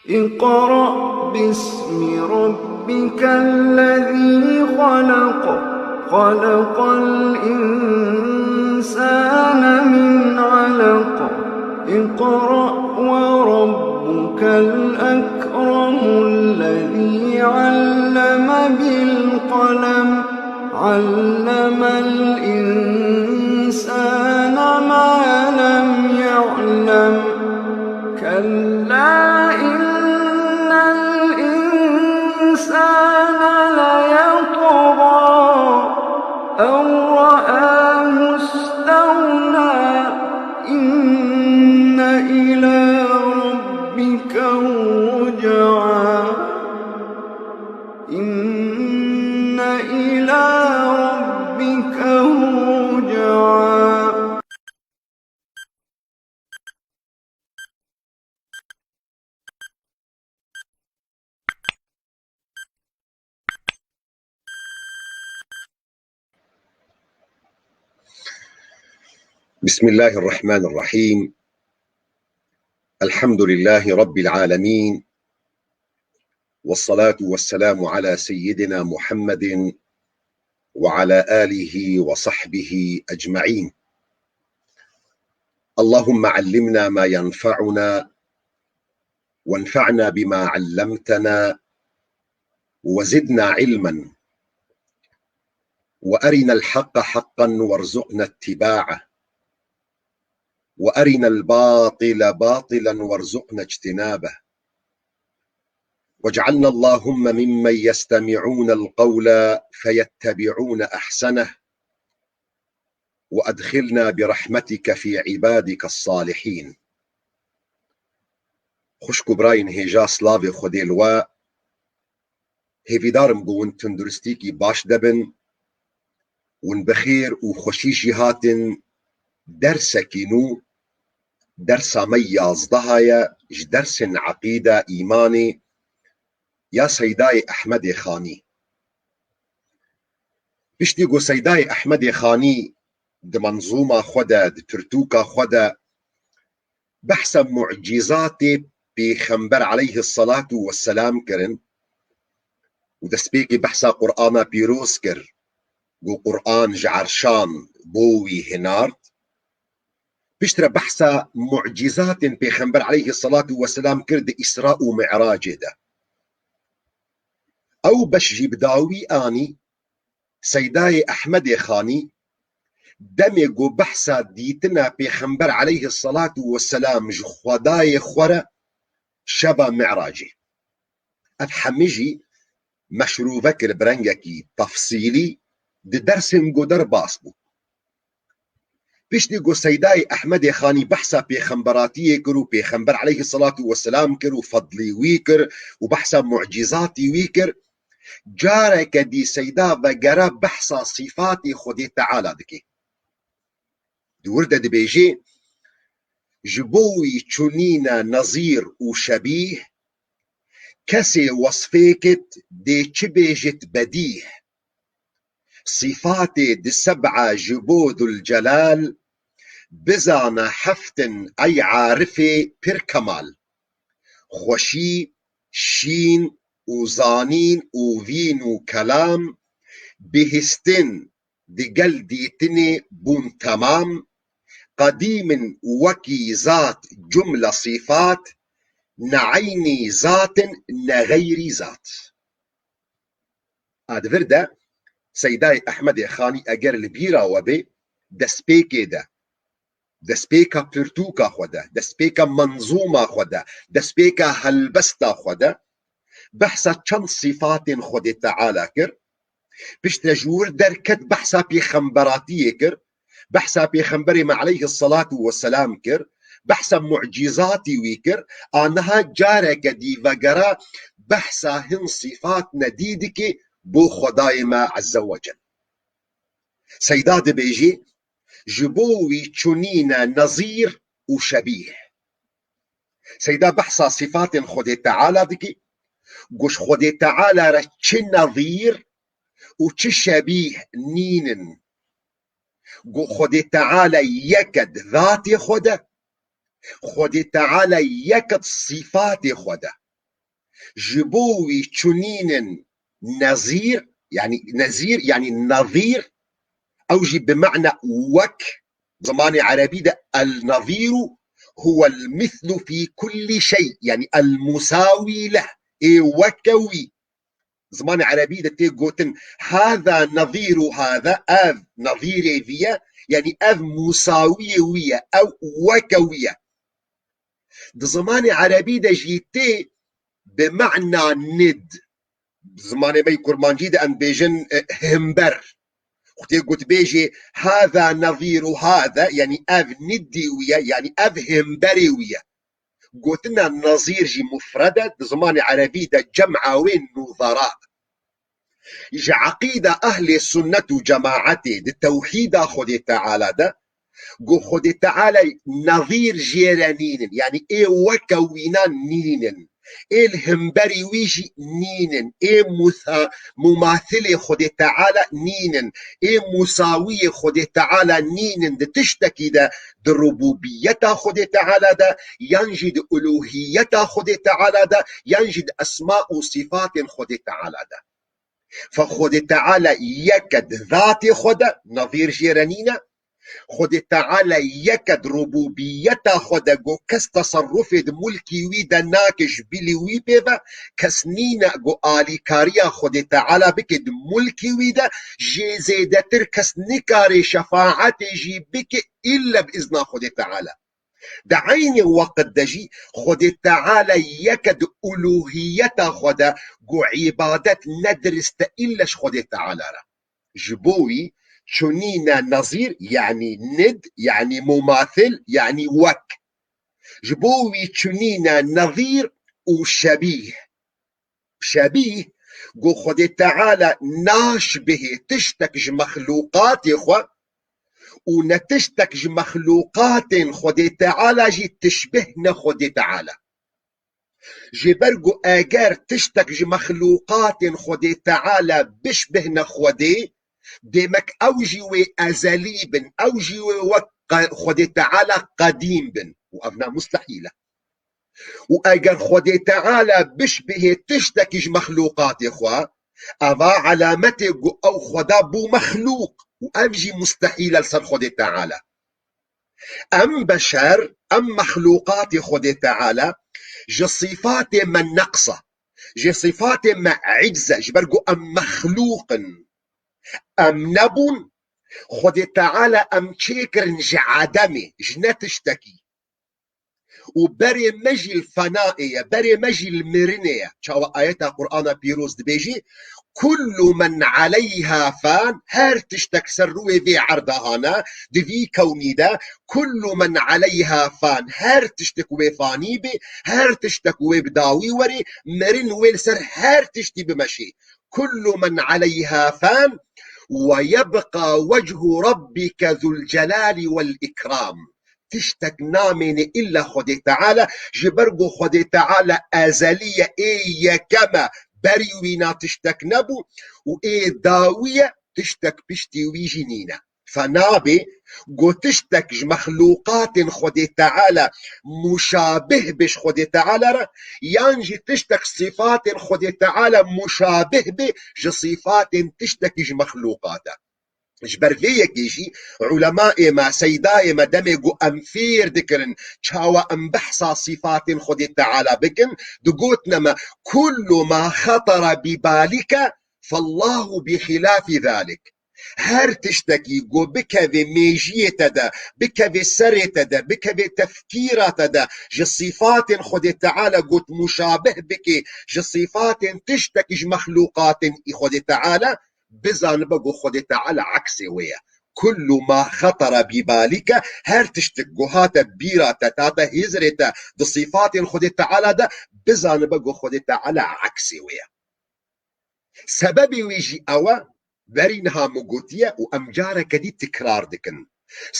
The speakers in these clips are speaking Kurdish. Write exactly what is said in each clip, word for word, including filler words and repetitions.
اقرأ باسم ربك الذي خلق، خلق الإنسان من علق، اقرأ وربك الأكرم الذي علم بالقلم، علم الإنسان ما لم يعلم، كلا إن الإنسان ليطغى أن رآه استغنى، إن إلى ربك الرجعى، إن إلى ربك الرجعى. بسم الله الرحمن الرحيم. الحمد لله رب العالمين. والصلاة والسلام على سيدنا محمد وعلى آله وصحبه أجمعين. اللهم علمنا ما ينفعنا، وانفعنا بما علمتنا، وزدنا علما، وأرنا الحق حقا وارزقنا اتباعه، وأرنا الباطل باطلا وارزقنا اجتنابه، واجعلنا اللهم ممن يستمعون القول فيتبعون أحسنه، وأدخلنا برحمتك في عبادك الصالحين. Xwişk û birayên hêja, slavê Xwedê li we. Hêvîdar im ku hûn tunduristîkî baş de bin. Hûn bi xêr û xweşî jî hatin dersekî nû. Dersa me yazdeh ye ji dersên eqîde, îmanê, ya Seydayê Ehmedê Xanî. Piştî ku Seydayê Ehmedê Xanî di menzûma xwe de, di pirtûka xwe de behsa mucîzatê Pêxember aleyhisselatu vesselam kirin û destpêkê behsa Qur'ana pîroz kir, ku Qur'an ji erşan bo wî hinard. Piştre behsa mucîzatên Pêxember aleyhisselatu vesselam kir di Îsra û Mi'racê de. Ew beş jî bi dawî anî Seydayê Ehmedê Xanî, demê ku behsa dîtina Pêxember aleyhisselatu vesselam ji Xwedayê xwe re şeva Mi'racê. Ev hemî jî meşrûve kir bi rengekî tefsîlî di dersên ku derbas bû. Piştî ku Seydayê Ehmedê Xanî behsa pêxemberatiyê kir û Pêxember aleyhisselatu vesselam kir û fedlî wî kir û behsa mucîzatî wî kir, careke dî Seyda vegera behsa sîfatê Xwedê Teala dike. Di wir de dibêje, ji bo wî çûnîne nezîr û şebîh, kesê wesfêkit dê çi bêjit bedîh. Sîfatê di seb'a ji bo Dulcelal, bizane heftin ey arifê pir kemal. Xweşî, şîn û zanîn û vîn û kelam, bihîstin digel dîtinê bûn temam, qedîm in wekî zat cumle sîfat, ne eynî zat in ne xeyrî zat. A di vir de Seydayê Ehmedê Xanî eger li bîra we bê, destpêkê de, destpêka pirtûka xwe de, destpêka menzûma xwe de, destpêka helbesta xwe de, behsa çend sîfatên Xwedê Teala kir. Piştre ji wir derket, behsa pêxemberatiyê kir. Behsa Pêxemberê me aleyhisselatu vesselam kir. Behsa mucîzatî wî kir. A niha careke dî vegera behsa hin sîfat ne dî dike bo Xwedayê me Azze ve Cel. Seyda dibêjî, ji bo wî çûnîne nezîr û şebîh. Seyda behsa sîfatên Xwedê Teala dikî, ku ji Xwedê Teala re çi nezîr û çi şebîh nînin. Ku Xwedê Teala yek e di zatê xwe de, Xwedê Teala yek e di sîfatê xwe de. Ji bo wî çûnînin nezîr, yanî nezîr, yanî nezîr, ew jî bi mena wek, zimanê erebî de el-nezîru huwel mislu fî kullî şey, yanî el-musawî leh, ê weke wî. Zimanê erebî de tê gotin, hâzâ nezîru hâzâ, ev nezîrê vî ye, yanî ev musawiyê wî ye, ew weke wî ye. Di zimanê erebî de jî tê bi mena nid. Zimanê me yê kurmancî de em bêjin, e, himber. Xwedê gotbêjê, hâzâ nezîru hâzâ, yanî ev niddî wî ye, yanî ev himberê wî ye. Gotina nezîr jî mufred e, di zimanê erebî de cema wê nuzera. Ji eqîda ehlê sunnet û cemaetê di tewhîda Xwedê Teala de, ku Xwedê Teala nezîr jê re nînin, yanî ê weke wînan nînin, ê li hemberî wî jî nînin, ê musa-, mumathilê Xwedê Teala nînin, ê musawiyê Xwedê Teala nînin di tiştekî de, di rububiyeta Xwedê Teala de, yan jî di uluhiyeta Xwedê Teala de, yan jî di esma û sifatên Xwedê Teala de. Fe Xwedê Teala yek e di zatê xwe de, nezîr jê re nîne. Xwedê Teala yek e di rububiyeta xwe de, ku kes teserrufê di mulkî wî de nake, ji bilî wî pê ve, kes nîne ku alîkariya Xwedê Teala bike di mulkî wî de, jê zêdetir kes nikare şefaetê jî bike îlle bi izna Xwedê Teala. Di eynî weqt de jî Xwedê Teala yek e di uluhiyeta xwe de, ku îbadet ne dirist e îlle ji Xwedê Teala re. Ji bo wî çûnîne nezîr, yanî nid, yanî mumathil, yanî wek. Ji bo wî çûnîne nezîr û şebîh. Şebîh, ku Xwedê Teala naşbihê tiştek ji mexlûqatê xwe û ne tiştek ji mexlûqatên Xwedê Teala jî tişbihne Xwedê Teala. Ji ber ku eger tiştek ji mexlûqatên Xwedê Teala bişbihne Xwedê, demek ew jî wê ezelî bin, ew jî wê wek qe-, Xwedê Teala qedîm bin. Û ev ne mustehîl e. Û eger Xwedê Teala bişbihê tiştekî ji mexlûqatê xwe, eva elametê ku ew Xweda bû mexlûq. Û ev jî mustehîl e li ser Xwedê Teala. Em beşer, em mexlûqatê Xwedê Teala, ji sîfatê me neqs e, ji sîfatê me icz e, ji ber ku em mexlûq in. Em nebûn, Xwedê Teala em çêkirin ji edemê, ji ne tiştekî. Û berê me jî li fenaê ye, berê me jî li mirinê ye. Çawa ayeta Qur'ana pîroz dibêjî, "Kullu men aleyha fan", her tiştek ser rûyê vê erda hane, di vî kewnî de, "Kullu men aleyha fan", her tiştek wê fanî bê, her tiştek wê bi dawî werê, mirin wê li ser her tiştî bimeşê. "Kullu men aleyha fan ve yebqa vechu rabbike zul celali vel ikram." Tiştek namêne îlla Xwedê Teala, ji ber ku Xwedê Teala ezelî ye, ê yekem e, berî wî na tiştek nebû û ê dawî ye, tiştek piştî wî jî nîne. Fe nabe ku tiştek ji mexlûqatên Xwedê Teala muşabih be ji Xwedê Teala re, yan jî tiştek sîfatên Xwedê Teala muşabih be ji sîfatên tiştekî ji mexlûqat e. Ji ber vê yekê jî ulemaê me, seydayê me demê ku em fêr dikirin çawa em behsa sîfatên Xwedê Teala bikin, digotine me, "Kullu ma xetara bi balike, fallahu bi xilafî zalik." Her tiştekî ku bikeve mêjiyê te de, bikeve serê te de, bikeve tefkîra te de, ji sîfatên Xwedê Teala got muşabih bike ji sîfatên tiştekî ji mexlûqatên î Xwedê Teala, bizanibe ku Xwedê Teala eksê wê ye. "Kullu ma xetara bi balike", her tiştik ku hate bîra te, hate hizrê te di sîfatên Xwedê Teala de, bizanibe ku Xwedê Teala eksê wê ye. Sebebê wê jî ew e, berî niha min gotiye û em careke dî tikrar dikin.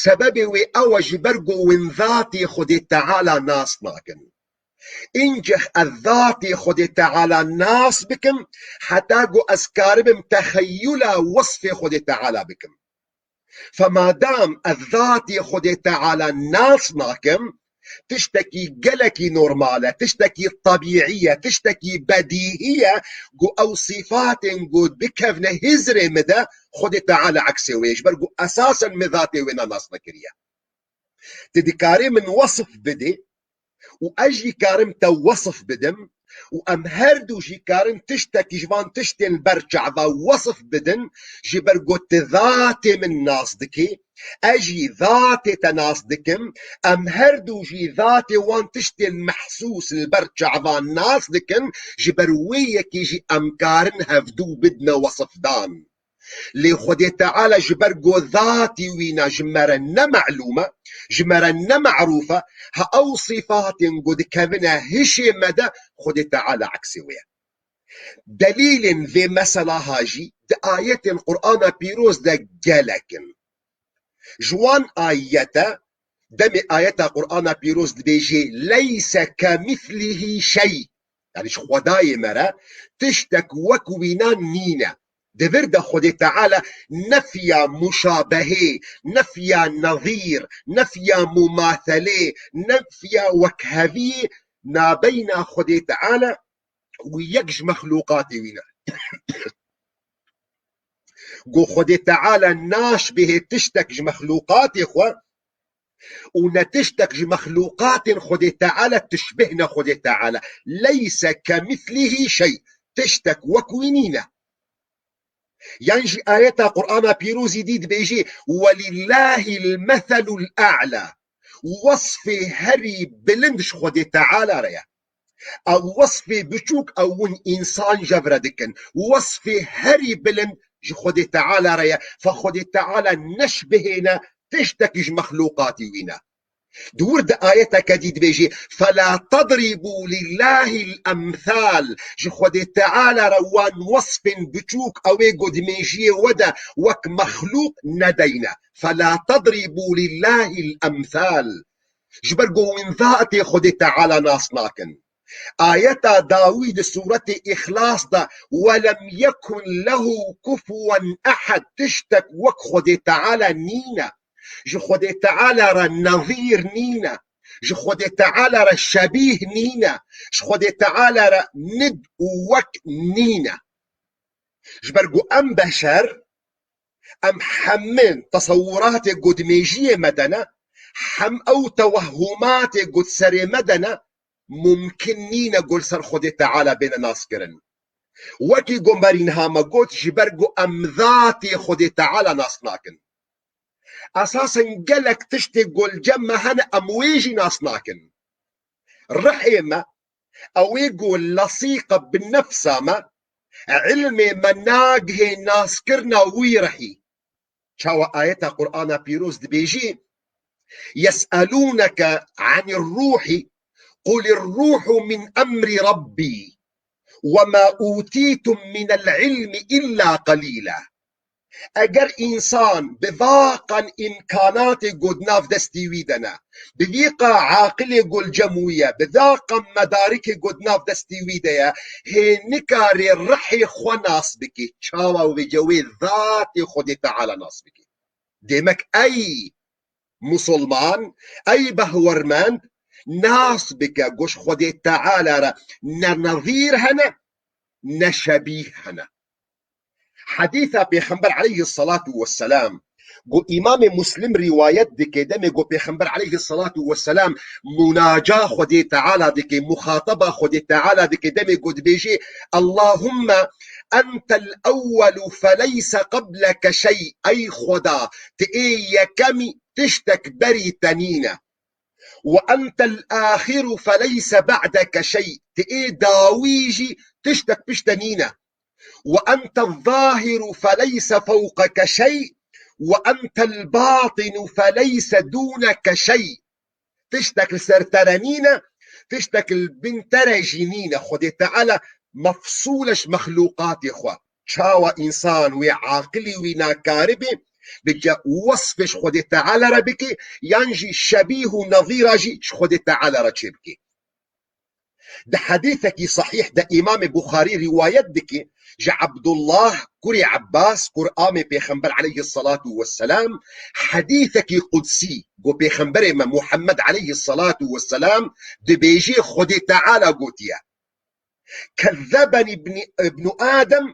Sebebê wê ew e, ji ber ku win zatê Xwedê Teala nas nakin. Înceh ez zatê Xwedê Teala nas bikim, heta ku ez karibim texeyula wesfê Xwedê Teala bikim. Fe madam ez zatê Xwedê Teala nas nakim, Tiştekî gelekî normal e, tiştekî tebîî ye, tiştekî bedîhî ye, ku ew sîfatên ku dikevne hizrê min de, Xwedê Teala eksê wê ye. Ji ber ku esasen min zatê wê ne nas nekiriye. Tu dikarî min wesf bidî û ez jî karim te wesf bidim û em her du jî karin tiştekî ji van tiştên li ber çava wesf bidin, ji ber ku tu zatê min nas dikî, ez jî zatê te nas dikim, em her du jî zatê wan tiştên mehsûs li ber çavan nas dikin, ji ber wê yekê jî em karin hevdû bidine wesfdan. Lê Xwedê Teala ji ber ku zatî wî ne ji me re ne melûm e, ji me re ne merûf e, ha ew sîfatên ku dikevine hişê me de Xwedê Teala eksê wê ye. Delîlên vê mesela ha jî di ayetên Qur'ana Pîroz de gelek in. Ji wan ayete, demê ayeta Qur'ana Pîroz dibêje, "Leyse kemislihî şey." Yani ji Xwedayê me re tiştek wek wîna nîne. Di vir de Xwedê Teala nefya muşabehê, nefya nezîr, nefya mumathelê, nefya wekheviyê nabeyna Xwedê Teala û yek ji mexlûqatê wî ne. Ku Xwedê Teala naşbihê tiştek ji mexlûqatê xwe û ne tiştek ji mexlûqatên Xwedê Teala tişbihne Xwedê Teala. Leyse kemislihî şey. Tiştek wek wî nîne. Yan jî ayeta Qur'ana Pîrozî dî dibêjî, "Welillahil meselul a'la." Wesfê herî bilind ji Xwedê Teala re ye. Ew wesfê biçûk ew win însan jev re dikin. Wesfê herî bilind ji Xwedê Teala re ye. Fe Xwedê Teala neşbihêne tiştekî ji mexlûqatî wî ne. Di wir de ayeteke dî dibêjî, "Fela tedrîbû lillahil emsal." Ji Xwedê Teala re wan wesfên biçûk ew ê ku di mêjiyê we de wek mexlûq nedeyne. "Fela tedrîbû lillahil emsal." Ji ber ku win zatê Xwedê Teala nas nakin. Ayeta dawî di sûretê Îxlas de, "Welem yekun lehu kufuwen ehed." Tiştek wek Xwedê Teala nîne. Ji Xwedê Teala re nezîr nîne. Ji Xwedê Teala re şebîh nîne. Ji Xwedê Teala re nid û wek nîne. Ji ber ku em beşer, em hemî tesewuratê ku di mêjiyê me de ne, hem ew tewehhumatê ku di serê me de ne, mumkin nîne ku li ser Xwedê Teala bêne naskirin. Wekî ku me rînha me got, ji ber ku em zatê Xwedê Teala nas nakin. Esasen gelek tiştê ku li cem me hene, em wê jî nas nakin. Rihê me, ew ê ku lesîqe bi nefsa me, ilmê me nagihê naskirina wî rihî. Çawa ayeta Qur'ana Pîroz dibêjî, "Yes'elûneke anir ruhi, qulir ruhu min emri Rabbî, ve ma utîtum minel ilmi illa qalîla." Eger însan bi vaqan îmkanatê ku di nav destî wî de ne, bi vîqa aqilê ku li cem wî ye, bi vaqan medarikê ku di nav destî wî de ye, hê nikarê rihê xwe nas bikî. Çawa wê cewê zatê Xwedê Teala nas bikî? Demek ey musulman, ey behwermend nas bike ku ji Xwedê Teala re ne nezîr hene, ne şebîh hene. Hedîsa Pêxember aleyhisselatu vesselam, ku Îmamê Muslim rîwayet dike, demê ku Pêxember aleyhisselatu vesselam munaca Xwedê Teala dike, muxataba Xwedê Teala dike, demê ku dibêje, "Allahumme entel ewwelu feleyse qableke şey." Ey Xweda, tu ê yekemî, tiştek berî te nîne. "Ve entel axiru feleyse ba'deke şey." Tu ê dawî jî, tiştek pişt te nîne. "Ve entel zahiru feleyse fewqeke şey, ve entel batinu feleyse dûneke şey." Tiştek li ser te re nîne, tiştek li bin te re jî nîne. Xwedê Teala mefsûl e ji mexlûqatê xwe. Çawa însan wê aqilî wî nakaribe, bike wesfê ji Xwedê Teala re bike, yan jî şebîh û nezîra jî ji Xwedê Teala re çêbike? Di hedîsekî sahîh de Îmamê Buxarî rîwayet dike ji Ebdullah kurê Ebbas, kuramê Pêxember aleyhisselatu vesselam, hedîsekî qudsî, ku Pêxemberê me Muhammed aleyhisselatu vesselam dibêjê Xwedê Teala gotiye: "Kezzebeni ibni, ibnu Adem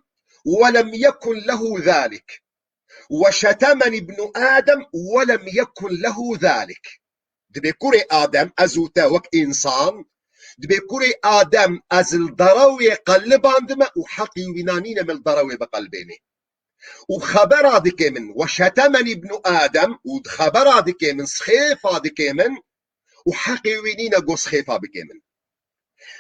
ve lem yekun lehu zalik." "Ve şetemeni ibnu Adem ve lem yekun lehu zalik." Dibê kurê Adem, ez û te wek însan, dibê kurê Adem, ez li derewê qelibandime û heqî wîna nîne min li derewê biqelbênê. Û xebera dike min, "Ve şetemeni ibnu Adem", û xebera dike min, sixêfa dike min, û heqê wî nîne ku sixêfa bike min.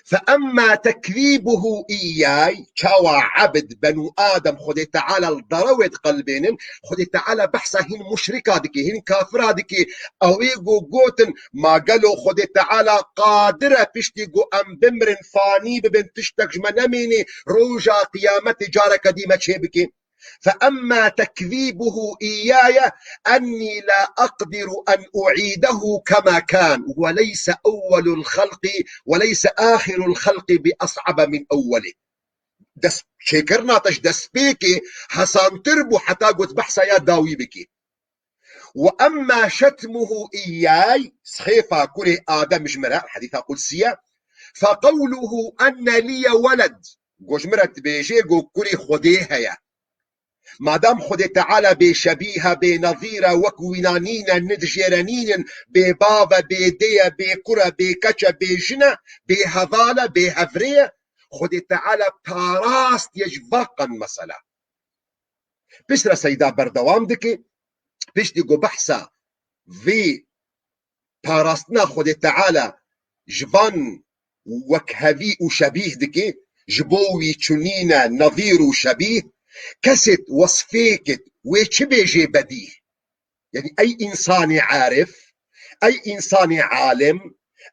Fe emma tekzîbuhu îyay, çawa ebd, benû Adem, Xwedê Teala li derewê diqelbênin, Xwedê Teala behsa hîn muşrika dike, hîn kafira dike, ew ê ku gotin, "Ma gelo Xwedê Teala qadir e piştî ku em bimirin, fanî bibin, tiştek ji me nemînî, roja qiyametê careke dî me çêbike?" فأما تكذيبه إياي أني لا أقدر أن أعيده كما كان، وليس أول الخلق، وليس آخر الخلق بأصعب من أوله. Dest çêkirina te ji destpêkê hesantir bû heta got behsa ya dawî bikî. وأما شتمه إياي، sixêfa kurê Adem ji min re, hedîsa qudsî ye, فقوله أن لي ولد، ku ji min re dibêje ku kurê Xwedê heye. Madam Xwedê Teala bêşebîh e, bênezîr e, wek wîna nîne, nid jê re nînin, bêbav e, bêdê ye, bêkur e, bêkeç e, bêjin e, bêheval e, bêhevrê ye, Xwedê Teala parastiye ji va qan mesela. Piştre Seyda berdewam dike, piştî ku behsa vî parastina Xwedê Teala ji van wekhevî û şebîh dike, ji bo wî çunîne nezîr û şebîh, kesêt wesfêkit wê çi bêjê bedîh? Yanî ey însanê arif, ey însanê alim,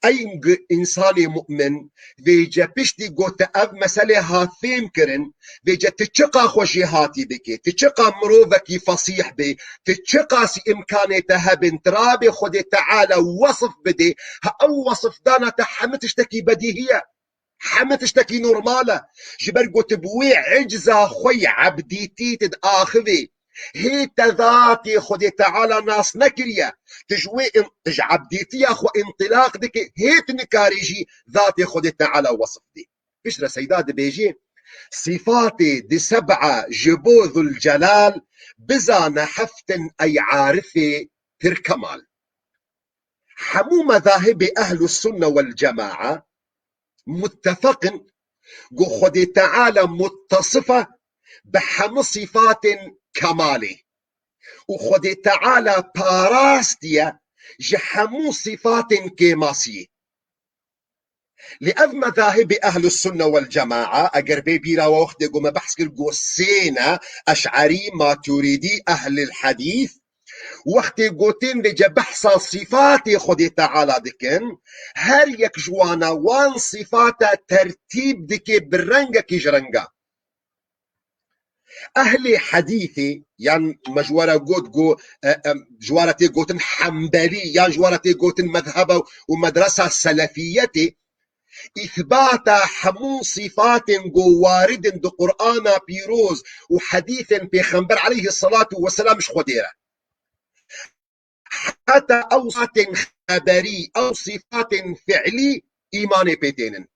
ey g-, însanê mu'min, vêce piştî gote ev meselê hat fêm kirin, vêce tu çiqa xwe jêhatî bikê, tu çiqa mirovekî fesîh bê, tu çiqasî îmkanê te hebin, tu rabê Xwedê Teala wesf bidê, ha ew wesfdana te hemî tiştekî bedîhî ye. Hemî tiştekî normal e. Ji ber ku tu bi wê ecza xwe yî ebdîtî tu diaxivî. Hê te zatê Xwedê Teala nas nekiriye. Tu ji wê in-, tu ji ebdîtiya xwe întilaq dikî, hê tu nikarî jî zatê Xwedê Teala wesf dî. Piştre Seyda dibêjî, sîfatê di seb'a ji bo Zülcelal bizane heftin ey arifê pir kemal. Hemû mezahibê Ehlus Sunne vel Cemaa muttefeq in ku Xwedê Teala muttasif e bi hemû sîfatên kemalê û Xwedê Teala parastiye ji hemû sîfatên kêmasiyê. Lê ev mezahibê Ehlus Sunne vel Cemaa, eger bê bîra we wextê ku me behs kir, ku sê ne, Eş'erî, Maturîdî, Ehlil Hedîs, wextê gotin vêce behsa sîfatê Xwedê Teala dikin, her yek ji wana wan sîfata tertîb dike bi rengekî ji renga. Ehlê hedîsê, yan me ji we re got ku, e, em, ji we re tê gotin Hembelî, yan ji we re tê gotin mezheba û medresa selefiyetê, îsbata hemû sîfatên ku warid in di Qur'ana pîroz û hedîsên Pêxember aleyhisselatu vesselam ji Xwedê re. Heta ew sîfatên xeberî, ew sîfatên fi'lî îmanê pê tênin.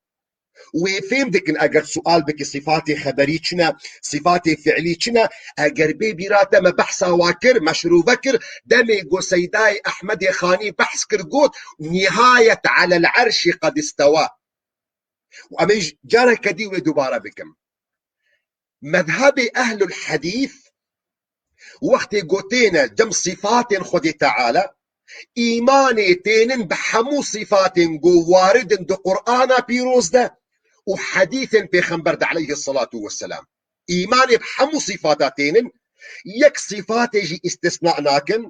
Wê fêm dikin, eger sual bikî sîfatê xeberî çi ne, sîfatê fi'lî çi ne, eger bê bîra te me behsa wa kir, me şirove kir, demê ku Seydayê Ehmedê Xanî behs kir, got, "Nihayet alel erşî qed istewa." Û em ê ji careke dî wê dubare bikim. Mezhebê ehlul hedîs wextê ku têne dem sîfatên Xwedê Teala, îmanê tênin bi hemû sîfatên ku warid in di Qur'ana pîroz de û hedîsên Pêxember de aleyhisselatu vesselam. Îmanê bi hemû sîfata tênin, yek sîfatê jî îstisna nakin,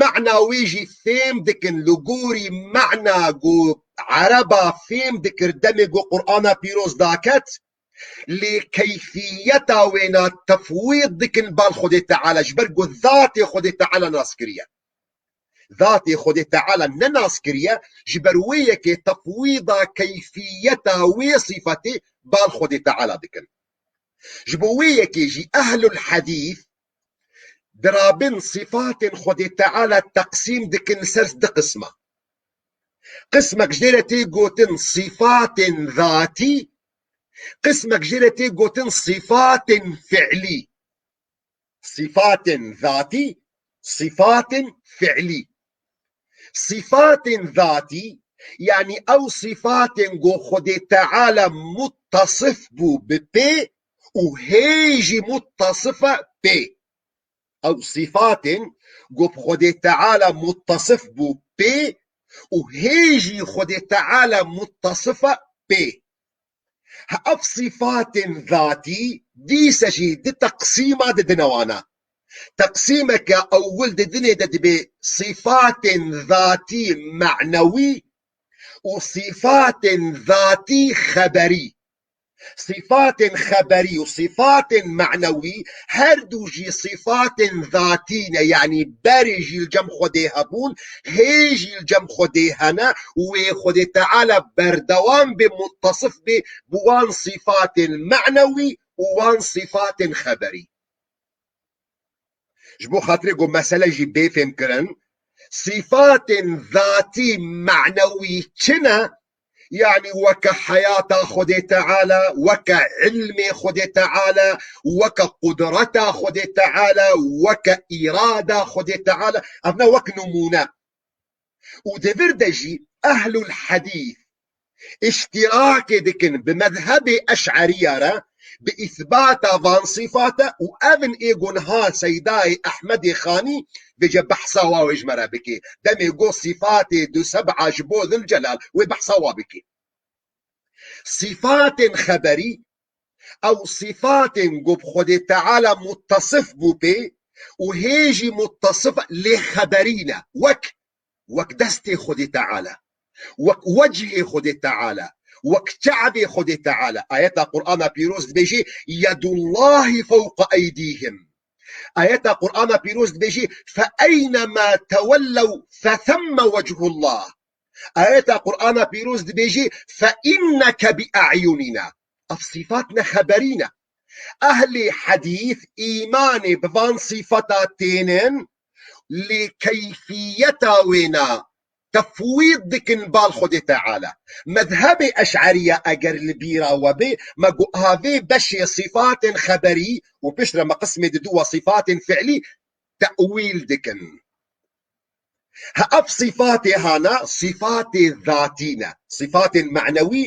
mena wê jî fêm dikin, li gorî mena ku Ereba fêm dikir demê ku Qur'ana pîroz daket, lê keyfiyeta wêna tefwîd dikin bal Xwedê Teala, ji ber ku zatê Xwedê Teala nas kiriye. Zatê Xwedê Teala ne nas kiriye, ji ber wê yekê tefwîda keyfiyeta wê sîfetê bal Xwedê Teala dikin. Ji bo wê yekê jî ehlul hedîs dirabin sîfatên Xwedê Teala teqsîm dikin ser du qisma. Qismek jê re tê gotin sîfatên zatî, qismek jê re tê gotin sîfatên fi'lî. Sîfatên zatî, sîfatên fi'lî. Sîfatên zatî, yanî ew sîfatên ku Xwedê Teala muttasif bû bi pê û hê jî muttasif e pê. Ew sîfatên ku bi Xwedê Teala muttasif bû pê û hê jî Xwedê Teala muttasif e pê. Ev sîfatên zatî dîse jî du teqsîma didine wana. Teqsîmeke ewil di dinê de dibê sîfatên zatî manewî û sîfatên zatî xeberî. Sîfatên xeberî û sîfatên manewî her du jî sîfatên zatî ne, yanî berê jî li cem Xwedê hebûn, hê jî li cem Xwedê hene û wê Xwedê Teala berdewam bê, muttasif bê bi wan sîfatên manewî û wan sîfatên xeberî. Ji bo xatirê ku mesele jî bê fêmkirin, sîfatên zatî manewî çi ne? Yanî weke heyata Xwedê Teala, weke ilmê Xwedê Teala, weke qudreta Xwedê Teala, weke îrada Xwedê Teala. Ev ne wek nimûne. Û di vir de jî ehlul hedîs îştîrakê dikin bi mezhebê eş'eriya re bi îsbata van sîfate û ev in ê ku niha Seydayê Ehmedê Xanî vêce behsa wa wê ji me re bike. Demê got sîfatê du seb'a ji bo Zilcelal wê behsa wa bike. Sîfatên xeberî, ew sîfatên ku bi Xwedê Teala muttasif bû pê û hê jî muttasif lê xeberî ne. Wek, wek destê Xwedê Teala, wek wecihê Xwedê Teala, wek çavê Xwedê Teala. Ayeta Qur'ana Pîroz dibêjê, "Yedullahi fewqa eydîhim." Ayeta Qur'ana Pîroz dibêjê, "Fe eynema tewellew fe themme wechullah." Ayeta Qur'ana Pîroz dibêjê, "Fe inneke bi a'yunina." Ev sîfat ne xeberî ne. Ehlê hedîs îmanê bi van sîfata tênin, lê keyfiyeta wêna tefwîd dikin bal Xwedê Teala. Mezhebê eş'eriye eger li bîra we bê, me got, ha vê beşê sîfatên xeberî û piştre me qismê didu wa sîfatên fi'lî te'wîl dikin. Ha ev sîfatê hana, sîfatê zatî ne. Sîfatên manewî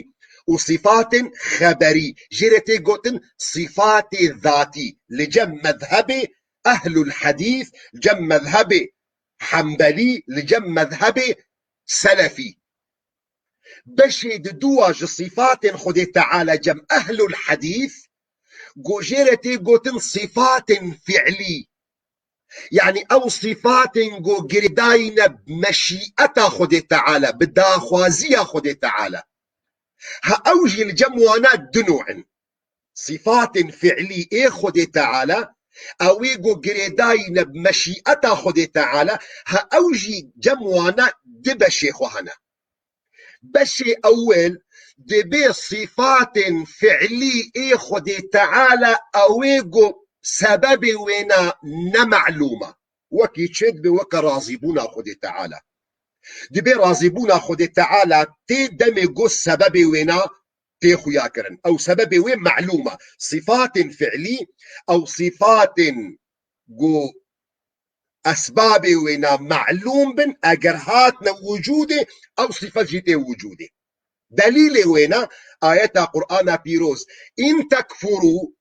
û sîfatên xeberî. Jê re tê gotin sîfatê zatî. Li cem mezhebê ehlul hedîs, li cem mezhebê hembelî, li cem mezhebê selefî. Beşê diduwa ji sîfatên Xwedê Teala cem ehlul hedîs, go jê re tê gotin sîfatên fi'lî. Yanî ew sîfatên ku girêdayî ne bi meşîeta Xwedê Teala, bi daxwaziya Xwedê Teala. Ha ew jî li cem wana du nû in. Sîfatên fi'lî ê Xwedê Teala, ew ê ku girêdayî ne bi meşîeta Xwedê Teala, ha ew jî cem wana du beşê xwe hene. Beşê ewil dibê sîfatên fi'lî ê Xwedê Teala ew ê ku sebebê wêna ne melûm e. Wekî çi dibe? Weke razîbûna Xwedê Teala. Dibê razîbûna Xwedê Teala tê demê ku sebebê wêna tê xuya kirin. Ew sebebê wê melûm e. Sîfatên fi'lî, ew sîfatên ku esbabê wêna melûm bin, eger hatine wicûdê, ew sîfet jî tê wicûdê. Delîlê wêna ayeta Qur'ana Pîroz, "In tekfurû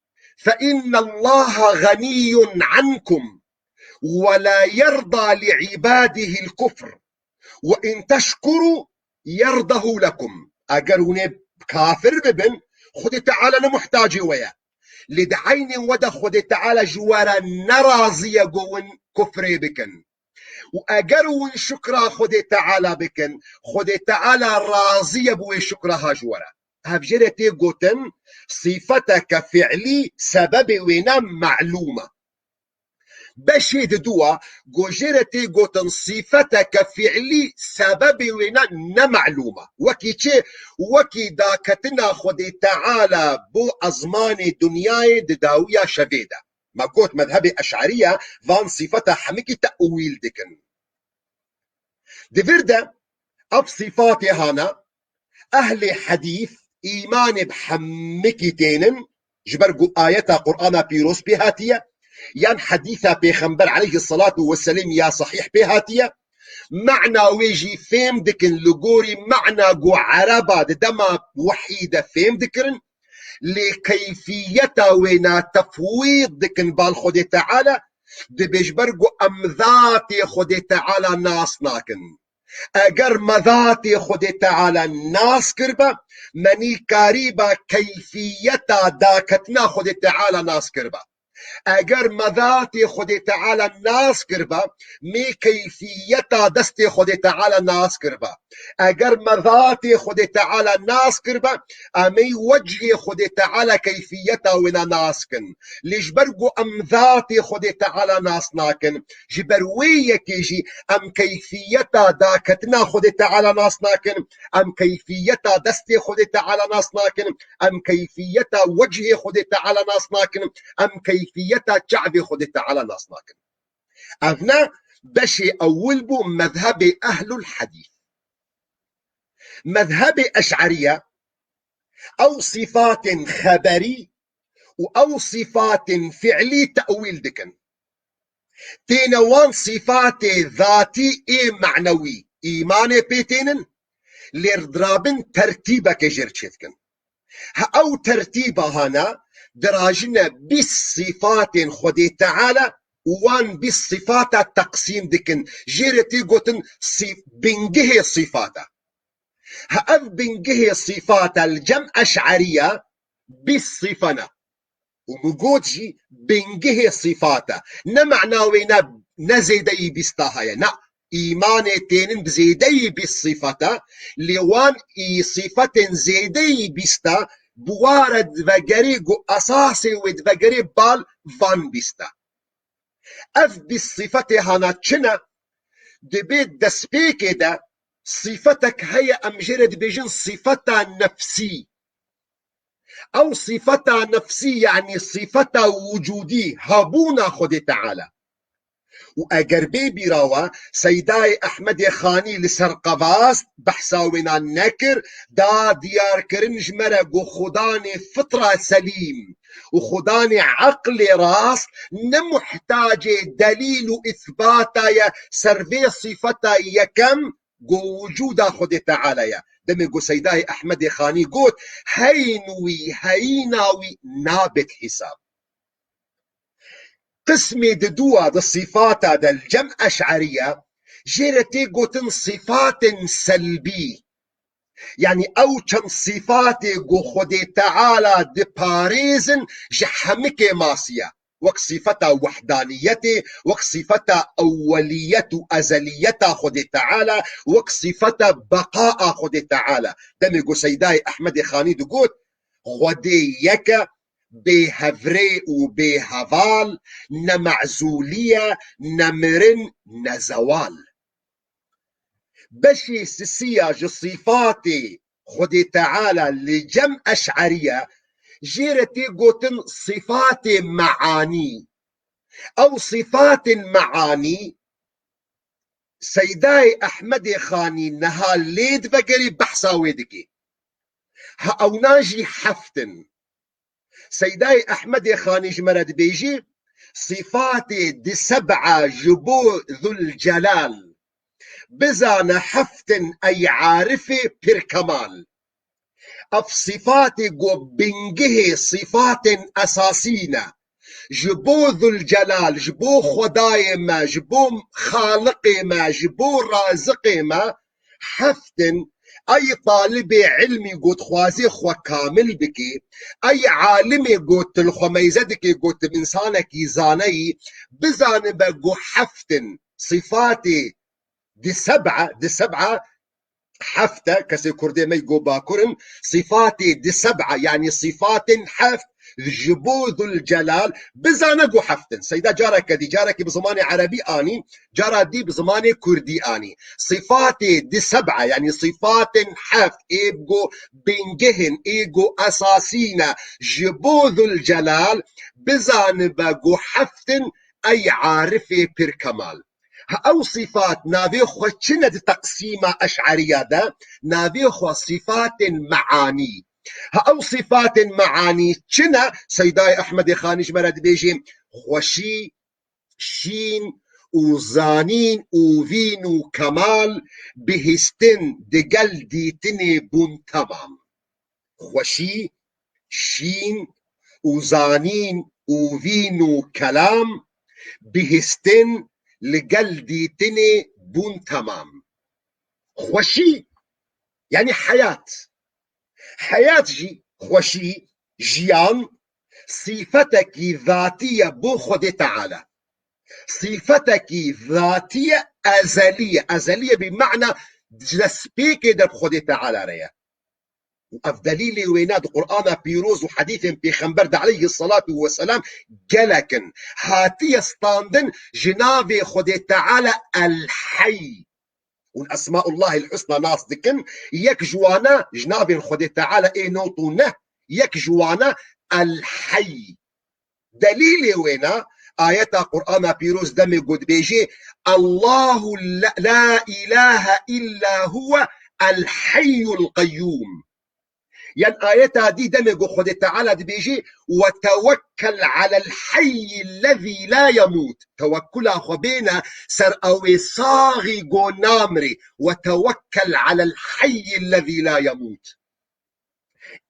fe innallaha ganiyyun ankum ve la yerda li ibadihil kufr ve in teşkurû yerdahu lekum." Eger hûn ê kafir bibin, Xwedê Teala ne muhtacê we ye. Lê di eynê we de Xwedê Teala ji we re nerazî ye ku hûn kufrê bikin. Û eger hûn şukra Xwedê Teala bikin, Xwedê Teala razî ye bi wê şukra ha ji we re. Ev jê re tê gotin sîfeteke fi'lî, sebebê wêna melûm e. Beşê diduwa, ku jê re tê gotin sîfeteke fiilî, sebebê wêne ne melûm e. Wekî çi? Wekî daketina Xwedê Teala bo ezmanê dinyayê di dawiya şevê de. Me got, mezhebê Eş'eriye van sîfeta hemikî te'wîl dikin. Di vir de ev sîfatê hana, ehlê hedîs îmanê bi hemikî tênin, ji ber ku ayeta Qur'ana pîroz pê hatiye, yan hedîsa Pêxember aleyhisselatu vesselam ya sahîh pê hatiye, mana wê jî fêm dikin, li gorî mana ku Ereba di dema wehî de fêm dikirin, lê keyfiyeta wêna tefwîd dikin bal Xwedê Teala, dibê ji ber ku em zatê Xwedê Teala nas nakin. Eger me zatê Xwedê Teala nas kirbe, me nî karîba keyfiyeta daketina Xwedê Teala nas kirbe. Eger me zatê Xwedê Teala nas kirbe, mê keyfiyeta destê Xwedê Teala nas kirbe. Eger me zatê Xwedê Teala nas kirbe, em ê wecihê Xwedê Teala keyfiyeta wêna nas kin. Lê ji ber ku em zatê Xwedê Teala nas nakin, ji ber wê yekê jî em keyfiyeta daketina Xwedê Teala nas nakin, em keyfiyeta destê Xwedê Teala nas nakin, em keyfiyeta wecihê Xwedê Teala nas nakin, em keyfiyeta çavê Xwedê Teala nas nakin. Ev ne beşê ewil bû mezhebê ehlul hedîs. Mezhebê Eş'eriye ew sîfatên xeberî û ew sîfatên fiilî te'wîl dikin. Têne wan sîfatê zatî ê manewî îmanê pê tênin, lê dirabin tertîbeke jêr çêdikin. Ha ew tertîba hana dirajine bîst sîfatên Xwedê Teala û wan bîst sîfata teqsîm dikin. Jê re tê gotin sîf-, bingihê sîfata. Ha ev bingihê sîfata li cem Eş'eriya bîst sîfana. Û min got jî bingihê sîfata. Ne mana wê ne, ne zêdeyî bîsta heye. Na, îmanê tênin bi zêdeyî bîst sîfata, lê wan î sîfetên zêdeyî bîsta bi wa re divegerê ku esasê wê divegerê bal van bîsta. Ev bîst sîfetê hana çi ne? Dibê destpêkê de sîfetek heye, em jê re dibêjin sîfeta nefsî. Ew sîfeta nefsî, yanî sîfeta wicûdî, hebûna Xwedê Teala. Û eger bê bîra we, Seydayê Ehmedê Xanî li ser qevast behsa wêna nekir, da diyarkirin ji me re ku xudanê fitra selîm û xudanê eqlê rast ne muhtacê delîl û îsbata ye ser vê sîfeta yekem, ku wicûda Xwedê Teala ye. Demê ku Seydayê Ehmedê Xanî got, heyn wî, heyîna wî nabêt hîsab. Qismê diduwa di sîfata de li cem Eş'eriye jê re tê gotin sîfatên selbî. Yanî ew çend sîfatê ku Xwedê Teala diparêzin ji hemikê masiya. Wek sîfeta wehdaniyetê, wek sîfeta ewweliyet û ezeliyeta Xwedê Teala, wek sîfeta beqaa Xwedê Teala. Demê ku Seydayê Ehmedê Xanî digot, Xwedê yek e, bê hevrê û bê heval, ne mezûlî ye, ne mirin, ne zewal. Beşê sisiya ji sîfatê Xwedê Teala li cem Eş'eriye jê re tê gotin sîfatê meanî. Ew sîfatên meanî Seydayê Ehmedê Xanî niha lê divegerê behsa wê dike. Ha ewna jî heft in. Seydayê Ehmedê Xanî ji me re dibêjî, sîfatê di seb'a ji bo Zulcelal. Bizane heft in ey arifê pir kemal. Ev sîfatê ku bingihê sîfatên esasî ne. Ji bo Zulcelal, ji bo Xwedayê me, ji bo Xaliqê me, ji bo Raziqê me, heft in, ey talibê ilmî ku dixwazê xwe kamil bike, ey alimê ku tu li xwe meyze dike ku tu insanekî zane yî, bizanibe ku heft in, sîfatê di seb'a, di seb'a, heft e, kesê Kurdê me go Bakur in, sîfatê di seb'a, yanî sîfatên heft, ji bo Zul Celal, bizane go heft in. Seyda careke dî, carekî bi zimanê erebî anî, cara dî bi zimanê kurdî anî. Sîfatê di seb'a, yanî sîfatên heft, ê go bingehên, ê go esasî ne, ji bo Zul Celal, bizanibe go heft in, ey arifê pir kemal. Ha ew sîfat navê xwe çi ne di teqsîma eş'eriya de? Navê xwe sîfatên meanî. Ha ew sîfatên meanî çi ne? Seydayê Ehmedê Xanî ji me re dibêjê: xweşî, şîn û zanîn û vîn û kemal, bihîstin digel dîtinê bûn temam. Xweşî, şîn û zanîn û vîn û kelam, bihîstin li gel dîtinê bûn temam. Xweşî, yanî heyat. Heyat jî, xweşî, jiyan, sîfetekî zatî ye bo Xwedê Teala. Sîfetekî zatî ye, ezelî ye. Ezelî ye bi mana ji destpêkê de bi Xwedê Teala re ye. Û ev delîlê wêne di Qur'ana pîroz û hedîsên Pêxember de aleyhisselatu vesselam gelek in. Hatiye standin ji navê Xwedê Teala El Heyy. Hûn Esmaullahil Husna nas dikin, yek ji wana ji navên Xwedê Teala ê not û neh, yek ji wana El Heyy. Delîlê wêne, ayeta Qur'ana pîroz demê ku dibêjê: "Allahu la, la ilahe illa huwe el hayyul qayyum." Yan ayeta dî demê ku Xwedê Teala dibêjê: "Ve tewekkel alel hayyillezî la yemût." Tewekkula xwe bêne ser ewê saxî ku namirê. "Ve tewekkel alel hayyillezî la yemût."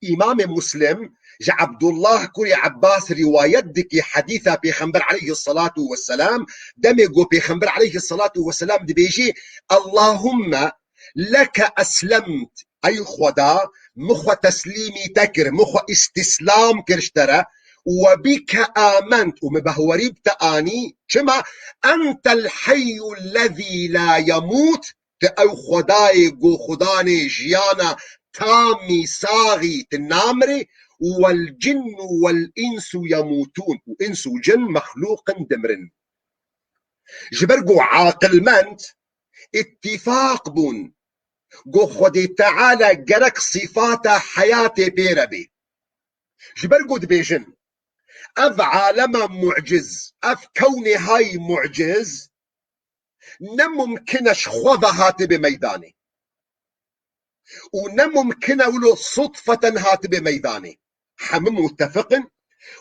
Îmamê Muslim ji Ebdullah kurê Ebbas rîwayet dike hedîsa Pêxember aleyhisselatu vesselam, demê ku Pêxember aleyhisselatu vesselam dibêjê: "Allahumme leke eslemt", ey Xweda, min xwe teslîmî te kir, min xwe îstîslam kir ji te re, "we bike ament", û min behwerî bi te anî, çima? "Entel heyyu lezî la yemût", tu ew Xwedayê ku Xudanê jiyana tamî saxî tu namirê, "Wel cinnu wel insu yemûtûn", û ins û cin mexlûq in, dimirin. Ji ber ku aqilmend îtîfaq bûn ku Xwedê Teala gerek sîfata heyatê pê re bê. Ji ber ku dibêjin, ev alema muciz, ev kewnê hay muciz, ne mumkin e ji xwe ve hatibê meydanê. Û ne mumkin e wilo sudfeten hatibê meydanê. Hemû muttefiq in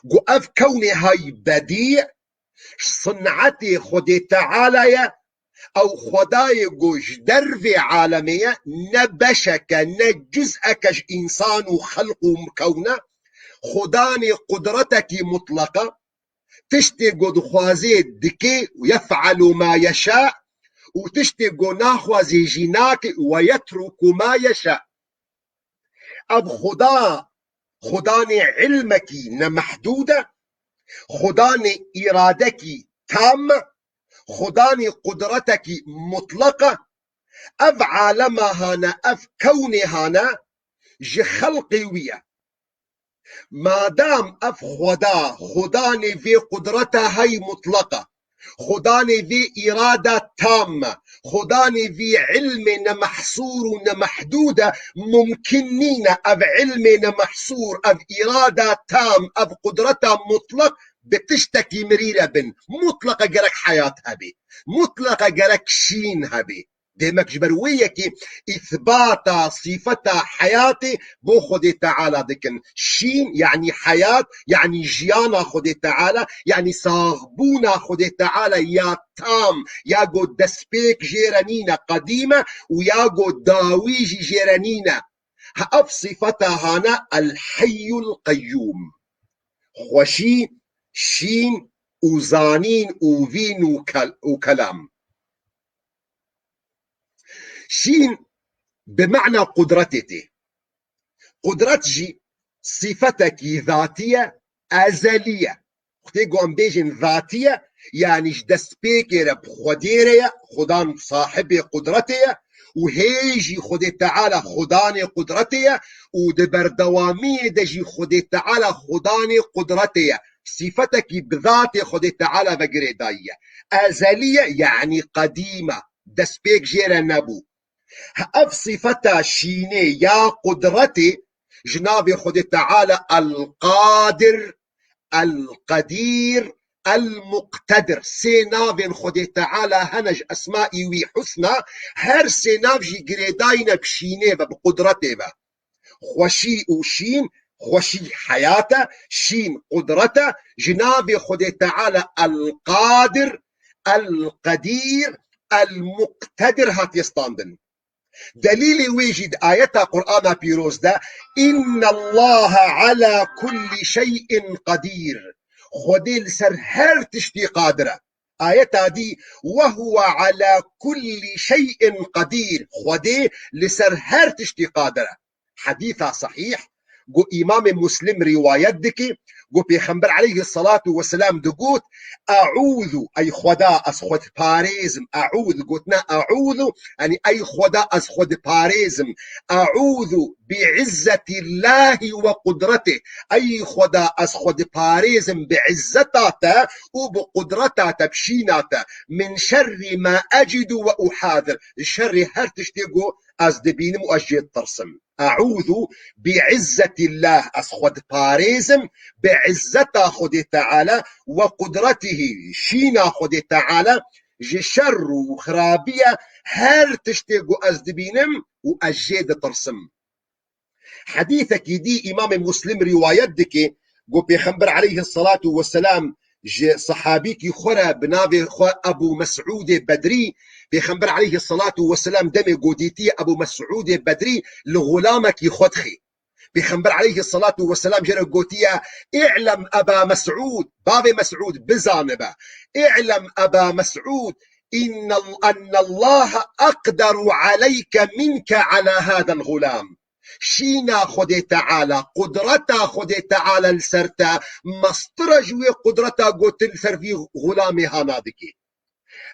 ku ev kewnê hay bedî, sinetê Xwedê Teala ye, ew Xwedayê ku ji dervê alemê ye, ne beşek e, ne cuz'ek e ji însan û xelq û kewn e, Xudanê qudretekî mutleq e, tiştê ku dixwazê dike, "Yef'elu ma yeşâ", û tiştê ku naxwazê jî nake, "Ve yetruku ma yeşâ". Ev Xuda, Xudanê ilmekî nemehdûd e, Xudanê îradekî tam e, Xudanê qudretekî mutleq e. Ev alema hane, ev kewnê hane ji xelqê wî ye. Madam ev Xweda, Xudanê vê qudreta hey mutleq e, Xudanê vê îrada tam e, Xudanê vî ilmê nemehsûr û nemehdûd e, mumkin nîne ev ilmê nemehsûr, ev îrada tam, ev qudreta mutleq bi tiştekî mirî re bin. Mutleqa gerek heyat hebê. Mutleqa gerek şîn hebê. Demek ji ber wê yekê îsbata sîfeta heyatê bo Xwedê Teala dikin. Şîn, yanî heyat, yanî jiyana Xwedê Teala, yanî saxbûna Xwedê Teala ya tam, ya ku destpêk jê re nîne, qedîm e, û ya ku dawî jî jê re nîne. Ha ev sîfeta hane El Heyyul Qeyyûm. Xweşî, şîn û zanîn û vîn û kel-, û kelam. Şîn bi mana qudretê tê. Qudret jî sîfetekî zatî ye, ezelî ye. Wextê ku em bêjin zatî ye, yanî ji destpêkê re bi Xwedê re ye, Xudan sahibê qudretê ye, û hê jî Xwedê Teala Xudanê qudretê ye û di berdewamiyê de jî Xwedê Teala Xudanê qudretê ye. Sîfetekî bi zatê Xwedê Teala ve girêdayî ye. Ezelî ye, yanî qedîm e. Destpêk jê re nebû. Ev sîfeta şînê ya qudretê ji navê Xwedê Teala El-Qadir, El-Qedîr, El-Muqtedir. Sê navên Xwedê Teala hene ji esmaî wî husna, her sê nav jî girêdayî ne bi şînê ve, bi qudretê ve. Xweşî û şîn, xweşî heyat e, şîn qudret e, ji navê Xwedê Teala El-Qadir, El-Qedîr, El-Muqtedir hatiye standin. Delîlê wê jî di ayeta Qur'ana pîroz de, "Inna Allaha ala kulli şey'in qedîr." Xwedê li ser her tiştî qadir e. Ayeta dî, "Ve huve ala kulli şey'in qedîr." Xwedê li ser her tiştî qadir e. Hedîsa sehîh, ku Îmamê Muslim rîwayet dike, ku Pêxember aleyhisselatu vesselam digot, "Eûzu, ey Xweda, ez xwe diparêzim." Eûzu, gotina eûzu, yanî ey Xweda, ez xwe diparêzim. "Eûzu bi izzetillahi ve qudretih." Ey Xweda, ez xwe diparêzim bi izzeta te û bi qudreta te, bi şîna te. "Min şerri ma ecidu ve uhadir." Ji şerrê her tiştê ku ez dibînim û ez jê ditirsim. "Eûzu bi izzetillah." Ez xwe diparêzim bi izzeta Xwedê Teala, "ve qudretihî." Şîna Xwedê Teala ji şer û xirabiya her tiştê ku ez dibînim û ez jê ditirsim. Hedîsekî dî Îmamê Muslim rîwayet dike, ku Pêxember aleyhisselatu vesselam ji sehabîkî xwe re bi navê xwe Ebû Mesûdê Bedrî, Pêxember aleyhisselatu vesselam demê ku dîtiye Ebû Mesûdê Bedrî li xulamekî xwe dixê. Pêxember aleyhisselatu vesselam jê re gotiye, "Î'lem Eba Mesûd, bavê Mesûd, bizanibe. Î'lem Eba Mesûd, innal-, ennallaha aqderu aleyke minke ala hadal xulam." Şîna Xwedê Teala, qudreta Xwedê Teala li ser te mestir e ji wê qudreta ku tu li ser vî xulamê hana dikî.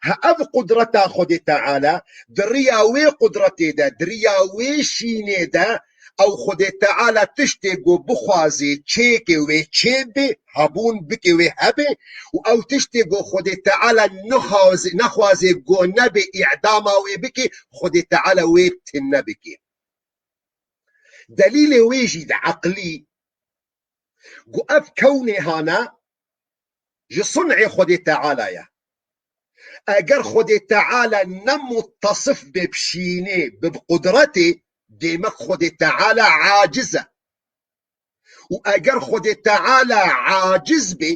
Ha ev qudreta Xwedê Teala, di riya wê qudretê de, di riya wê şînê de, ew Xwedê Teala tiştê ku bixwazê çêkê wê çêbê, hebûn bike wê hebe, û ew tiştê ku Xwedê Teala nixwaze-, nexwazê ku nebe, îdama wê bike, Xwedê Teala wê tune bike. Delîlê wê jî di eqlî, ku ev kewnê hane ji sun'ê Xwedê Teala ye. Eger Xwedê Teala ne muttasif be bi şînê, be bi qudretê, demek Xwedê Teala aciz e. Û eger Xwedê Teala aciz be,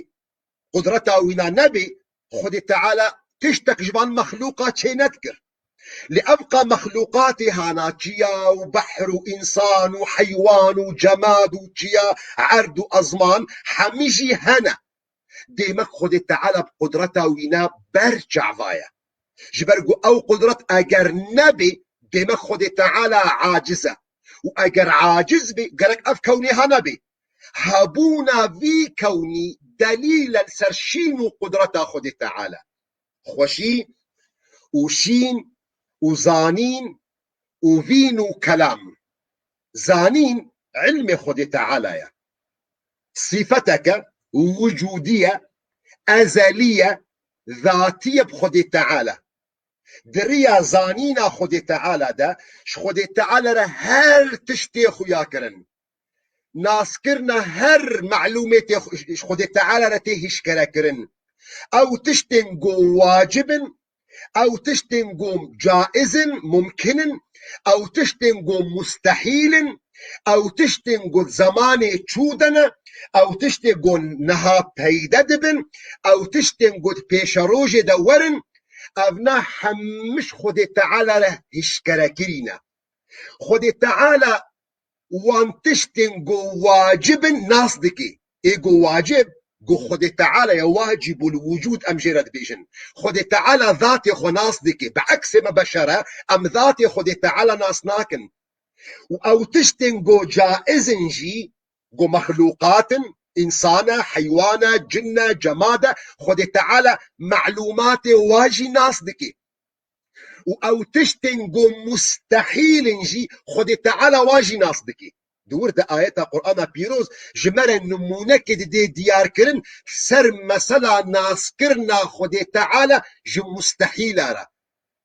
qudreta wîna nebe, Xwedê Teala tiştek ji van mexlûqa çê nedikir. Li evqa mexlûqatê hana çiya û behr û însan û heywan û cemad û çiya, erd û ezman, hemî jî hene. Demek Xwedê Teala bi qudreta wîna ber çava ye. Ji ber ku ew qudret eger nebê, demek Xwedê Teala aciz e. Û eger aciz bê, gerek ev kewnê ha nebê. Hebûna vî kewnî delîl e li ser şîn û qudreta Xwedê Teala. Xweşî û şîn û zanîn û vîn û kelam. Zanîn ilmê Xwedê Teala ye. Sîfeteke wicûdî ye, ezelî ye, zatî ye bi Xwedê Teala. Di riya zanîna Xwedê Teala de, ji Xwedê Teala re her tiştê xuya kirin. Naskirina her melûmê tê xu-, ji Xwedê Teala re tê hişkere kirin. Ew tiştên ku wacib in, ew tiştên ku caiz in, mumkin in, ew tiştên ku mustehîl in, ew tiştên ku zemanê çû de ne, ew tiştê ku niha peyde dibin, ew tiştên ku di pêşerojê de werin, evna hemû ji Xwedê Teala re hişkere kirî ne. Xwedê Teala wan tiştên ku wacib in nas dike. Ê ku wacib, ku Xwedê Teala ye wacibul wucûd, em jê re dibêjin. Xwedê Teala zatê xwe nas dike. Bi eksê me beşer e, em zatê Xwedê Teala nas nakin. Û ew tiştên ku caiz in jî, ku mexlûqat in, însan e, heywan e, cin e, cemad e, Xwedê Teala melûmatê wa jî nas dike. û ew tiştên ku mustehîl in jî Xwedê Teala wan jî nas dike. Di wir de ayeta Qur'ana Pîroz ji me re nimûnekê dide diyarkirin ser mesela naskirina Xwedê Teala ji mustehîla re.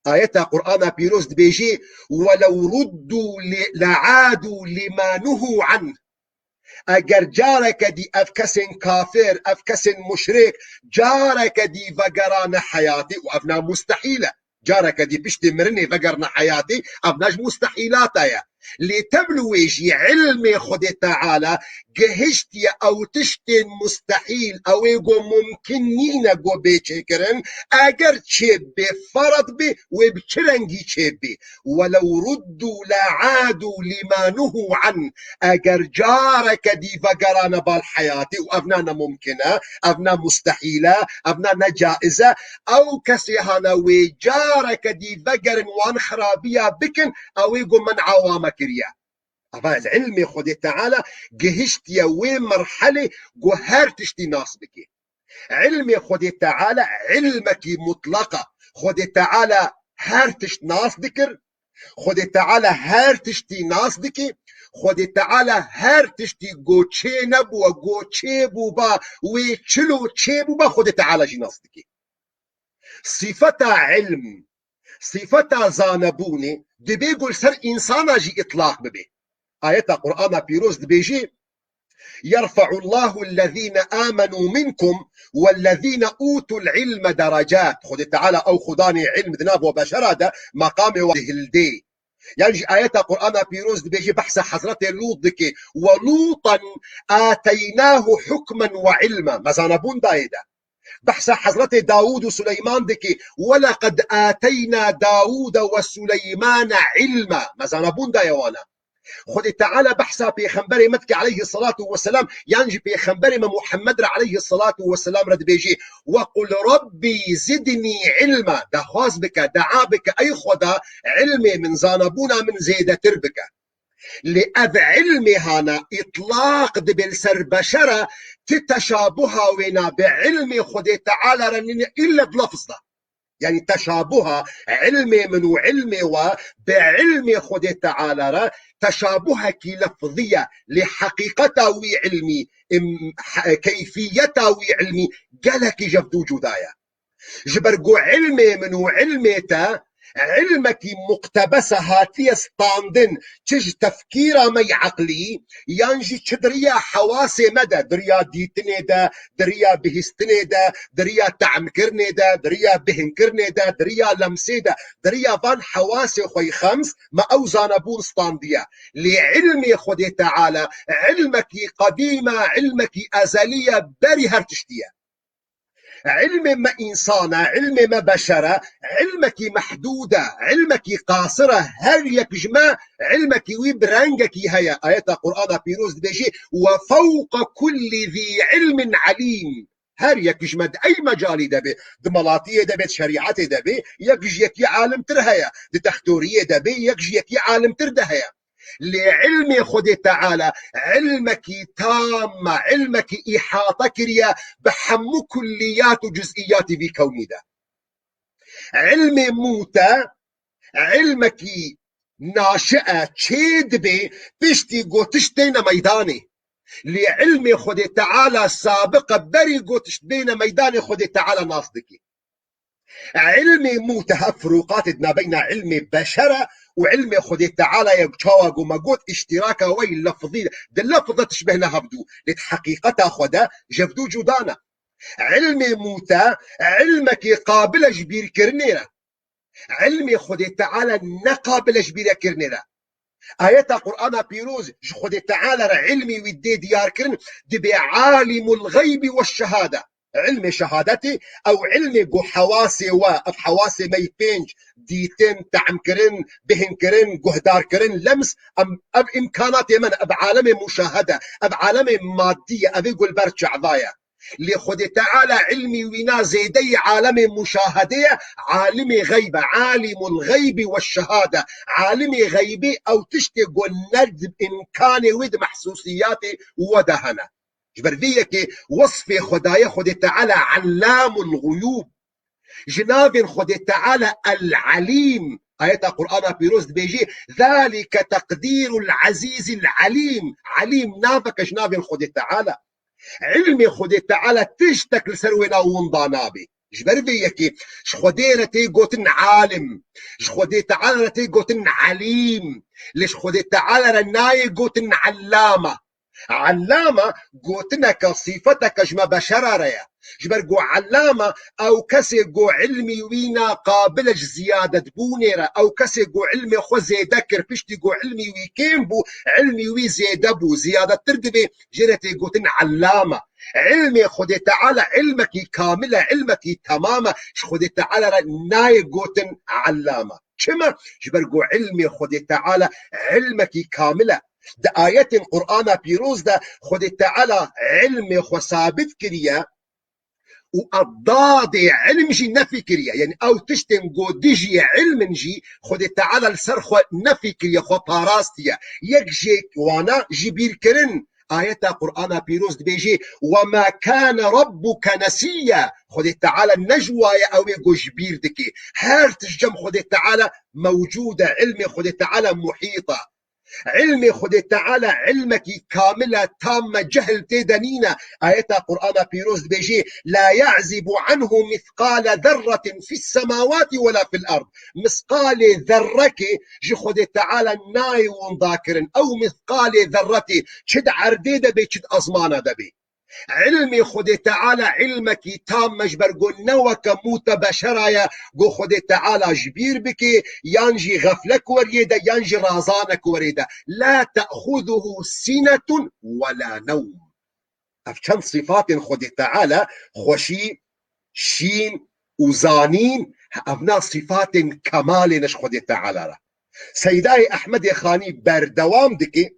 Ayeta Qur'ana Pîroz dibêje: "Welew ruddû li-, le'adû lima nuhû anh." Eger careke dî ev kesên kafir, ev kesên muşrik, careke dî vegerane heyatê, û ev na mustehîl e. Careke dî piştî mirinê vegerine heyatê, ev na ji mustehîlata ye. Lê tev li wê jî ilmê Xwedê Teala gihiştiye ew tiştên mustehîl, ew ê ku mumkin nîne ku bê çêkirin, eger çêbê, ferad bê, wê bi çi rengî çêbê? "Welew ruddû le'adû lima nuhû anh." Eger careke dî vegerane bal heyatê, û ev na ne mumkin e, ev na mustehîl e, ev na ne caiz e, ew kesê hane wê careke dî vegerin wan xirabiya bikin, ew ê ku men'a wan me kiriye. Eva li ilmê Xwedê Teala gihiştiye wê merhelê ku her tiştî nas bike. Ilmê Xwedê Teala ilmekî mutlaq e. Xwedê Teala her tişt nas dikir. Xwedê Teala her tiştî nas dike. Xwedê Teala her tiştî ku çê nebûwe, ku çê bûba, wê çilo çê bûba, Xwedê Teala jî nas dike. Sifeta ilm, sifeta zanebûnê dibê ku li ser însana jî îtlaq bibe. Ayeta Qur'ana Pîroz dibêje: "Yerfe'ullahul lezîne âmenû minkum wellezîne ûtul ilme derecât." Xwedê Teala ew xudanê ilm di nav we beşera de meqamê wan dihildê. Yan jî ayeta Qur'ana Pîroz dibêje, behsa Hezretê Lût dike: "Ve Lûtan âteynâhu hukmen ve ilma." Me zanebûn dayê de. Behsa Hezretê Dawûd û Suleyman dike: "Welaqad âteynâ Dawûde ve Suleymane ilma." Me zanebûn daye wana. Xwedê Teala behsa Pêxemberê me dike aleyhisselatu vesselam, yan jî Pêxemberê me Muhammed re aleyhisselatu vesselam re dibêje: "Ve qul Rabbî zidnî ilma." Daxwaz bike, dua bike, ey Xweda, ilmê min, zanebûna min zêdetir bike. Lê ev ilmê hana îtlaq dibe li ser beşera, ti teşabuha wê nabe, ilmê Xwedê Teala re nîne îlle di lafz de. Yanî teşabuha ilmê min û ilmê we bi ilmê Xwedê Teala re teşabuhekî lefzî ye. Lê heqîqeta wî ilmî, im, he-, keyfiyeta wî ilmî gelekî ji ev du cuda ye. Ji ber ku ilmê min û ilmê te ilmekî muqtebes e, hatiye standin, çi ji tefkîra me yê eqlî, yan jî çi di riya hewasê me de, di riya dîtinê de, di riya bihîstinê de, di riya tehmkirinê de, di riya bihinkirinê de, di riya lemsê de, di riya van hewasê xwe yê xems, me ew zanebûn standiye. Lê ilmê Xwedê Teala ilmekî qedîm e, ilmekî ezelî ye, berî her tiştî ye. Ilmê me însan e, ilmê me beşer e, ilmekî mehdûd e, ilmekî qasir e, her yek ji me ilmekî wî bi rengekî heye. Ayeta Qur'ana Pîroz dibêje: "Ve fewqe kullî zî ilmin alîm." Her yek ji me di ey mecalî de be, di melatiyê de be, di şerîetê de be, yek ji yekî alimtir heye, di textoriyê de be, yek ji yekî alimtir de heye. Lê ilmê Xwedê Teala ilmekî tam e, ilmekî îhate kiriye bi hemû kulliyat û cuz'iyatî vî kewnî de. Ilmê mûte, ilmekî naşi e, çê dibe piştî ku tişt têne meydanê. Lê ilmê Xwedê Teala sabiq e, berî ku tişt bêne meydanê Xwedê Teala nas dike. Ilmê mûte, ev firûqatê di navbeyna ilmê beşer e û ilmê Xwedê Teala ye, çawa ku me got, îştîraka we yê lefzî, di lefz de tişbihne hevdû, lê di heqîqeta xwe de ji hevdû cuda ne. Ilmê mûte, ilmekî qabil e ji bîrkirinê re. Ilmê Xwedê Teala ne qabil e ji bîrekirinê re. Ayeta Qur'ana Pîroz ji Xwedê Teala re ilmî wî dê diyarkirin, dibê alimul xeybî we şehade. Ilmê şehadetê, ew ilmê ku hewasê we, ev hewasê me yê pênc, dîtin, tehmkirin, bihinkirin, guhdarkirin, lems, em, ev îmkanatê me ne, ev alemê muşahede, ev alemê madî ye, ev ê ku li ber çava ye. Lê Xwedê Teala ilmî wîna zêdeyî alemê muşahedê ye, alimê xeyb e, alimul xeybî we şehade. Alimê xeybî ew tiştê ku ne di îmkanê wê, di mehsûsiyatê we de hene. Ji ber vê yekê wesfê Xwedayê Xwedê Teala Ellamul Xuyûb. Ji navên Xwedê Teala El-Elîm. Ayeta Qur'ana Pîroz dibêjê, "Zalike teqdîrul ezîzil elîm." Elîm naveke ji navên Xwedê Teala. Ilmê Xwedê Teala tiştek li ser wêna winda nabe. Ji ber vê yekê ji Xwedê re tê gotin alim. Ji Xwedê Teala re tê gotin elîm. Lê ji Xwedê Teala re nayê gotin ellame. Ellame gotineke, sîfeteke ji me beşera re ye. Ji ber ku ellame ew kesê ku ilmî wî ne qabil e ji ziyadetbûnê re, ew kesê ku ilmê xwe zêde kir, piştî ku ilmî wî kêm bû, ilmî wî zêde bû, ziyadetir divê, jê re tê gotin ellame. Ilmê Xwedê Teala ilmekî kamil e, ilmekî temam e. Ji Xwedê Teala re nayê gotin ellame. Çima? Ji ber ku ilmê Xwedê Teala ilmekî kamil e. Di ayetên Qur'ana Pîroz de Xwedê Teala ilmê xwe sabit kiriye û eddadê ilm jî nefî kiriye. Yani ew tiştên ku dijî ilm in jî Xwedê Teala li ser xwe nefî kiriye, xwe parastiye. Yek ji wana jibîrkirin. Ayeta Qur'ana Pîroz dibêjê, "Ve ma kane rabbuke nesiyya." Xwedê Teala ne ji wa ye ew ê ku ji bîr dike. Her tişt cem Xwedê Teala mewcûd e, ilmê Xwedê Teala muhît e. Ilmê Xwedê Teala ilmekî kamil e, tam e, cehl tê de nîne. Ayeta Qur'ana Pîroz dibêjê, "La ya'zibu anhu mithqale zerretin fis semawati ve la fil ard." Misqalê zerrekê ji Xwedê Teala nayê winda kirin. Ew misqalê zerretê çi di erdê de bê, çi di ezmana de bê. Ilmê Xwedê Teala ilmekî tam e, ji ber ku ne weke mûte beşera ye ku Xwedê Teala ji bîr bike, yan jî xeflek weriyê de, yan jî razanek werê de. "La te'xuzuhu sinetun ve la newm." Ev çend sifatên Xwedê Teala, xweşî, şîn û zanîn, evna sifatên kemalê ne ji Xwedê Teala re. Seydayê Ehmedê Xanî berdewam dike,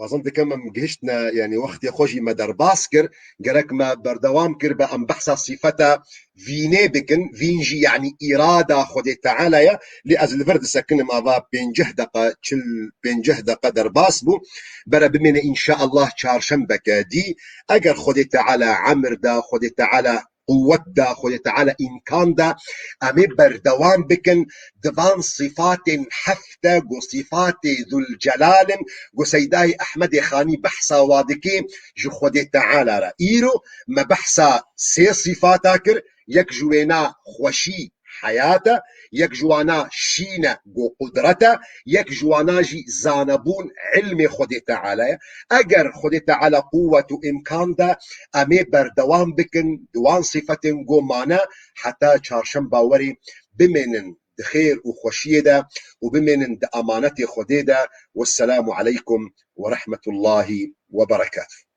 wazim dikim em gihiştine, yani wextê xwe jî me derbas kir, gerek me berdewam kir be em behsa sifeta vînê bikin, vîn jî yani îrada Xwedê Teala ye, lê ez li vir disekinim ava pênceh deqa, çil pênceh deqa derbas bû, bere bimêne înşaallah çarşembeke dî, eger Xwedê Teala emir da, Xwedê Teala quwet da, Xwedê Teala îmkan da, em ê berdewam bikin di van sifatên heft de, ku sifatê Zülcelal in, ku Seydayê Ehmedê Xanî behsa wa dike ji Xwedê Teala re. Îro me behsa sê sifata kir, yek ji wêna xweşî, heyat e, yek ji wana şîn e, ku qudret e, yek ji wana jî zanebûn, ilmê Xwedê Teala ye. Eger Xwedê Teala quwet û îmkan da, em ê berdewam bikin di wan sifetên ku mane heta çarşemba werê. Bimênin di xêr û xweşiyê de û bimênin di emanetê Xwedê de. Wesselamu aleykum ve rahmetullahi ve berekatuh.